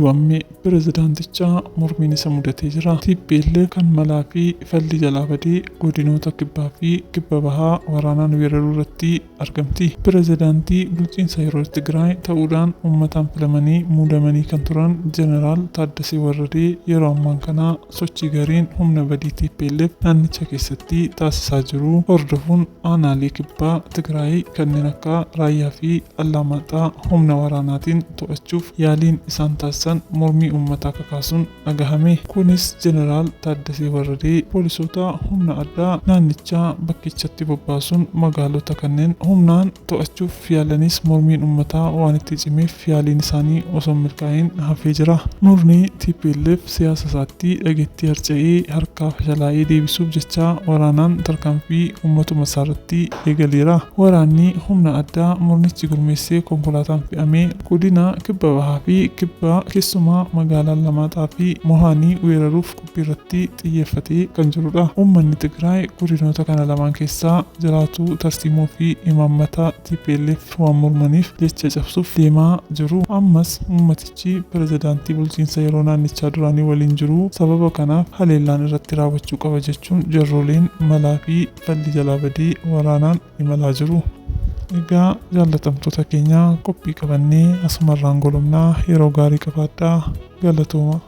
Oduu ammee pirezidaantichaa mormiin isa mudatee jira. TPLF kan malaa fi falli jalaa badee godinoota kibbaa fi kibba bahaa waraanaan weeraruu irratti argamti. Pirezidaantii bulchiinsa yeroo Tigraay ta'uudhaan uummataan filamanii muudamanii kan turan Jeneraal Taaddasee Warradee yeroo ammaan kana sochii gariin humna badii TPLF naannicha keessatti taasisaa jiru hordofuun aanaalee kibbaa Tigraay kanneen akka Raayyaa fi Allaamaaxaa humna waraanaatiin to'achuuf yaaliin isaan taasisan mormii uummataa kakaasuun dhagahame. Kunis Jeneraal Taaddasee Warradee poolisoota humna addaa naannichaa bakkichatti bobbaasuun magaalota kanneen humnaan to'achuuf yaalanis mormiin uummataa waan itti cimeef yaaliin isaanii osoo hin milkaa'in hafee jira. Murni TPLF siyaasa isaatti dhageettii harca'ee harkaa fashalaa'ee deebisuuf jecha waraanaan tarkaanfii uummatuma isaarratti eegaleera. Waraanni humna addaa murnichi gurmeessee konkolaataan fe'amee godina kibba bahaa fi kibba keessumaa magaalaa Allamaaxaa fi Mohaanii weeraruuf qophii irratti xiyyeeffatee kan jirudha. Uummanni Tigraay godinoota kana lamaan keessaa jiraatu tarsiimoo fi imaammata TPLF waan mormaniif jecha cabsuuf deemaa jiru. Ammas uummatichi pirezidaantii bulchiinsa yeroo naannichaa duraanii waliin jiru sababa kanaaf haleellaan irratti raawwachuu qaba jechuun jarrooleen malaa fi falli jalaa badee waraanaan imalaa jiru. Egaa jaallatamtoota keenya qophii qabannee asumarraan golomnaa yeroo gaarii qabaadhaa galatooma.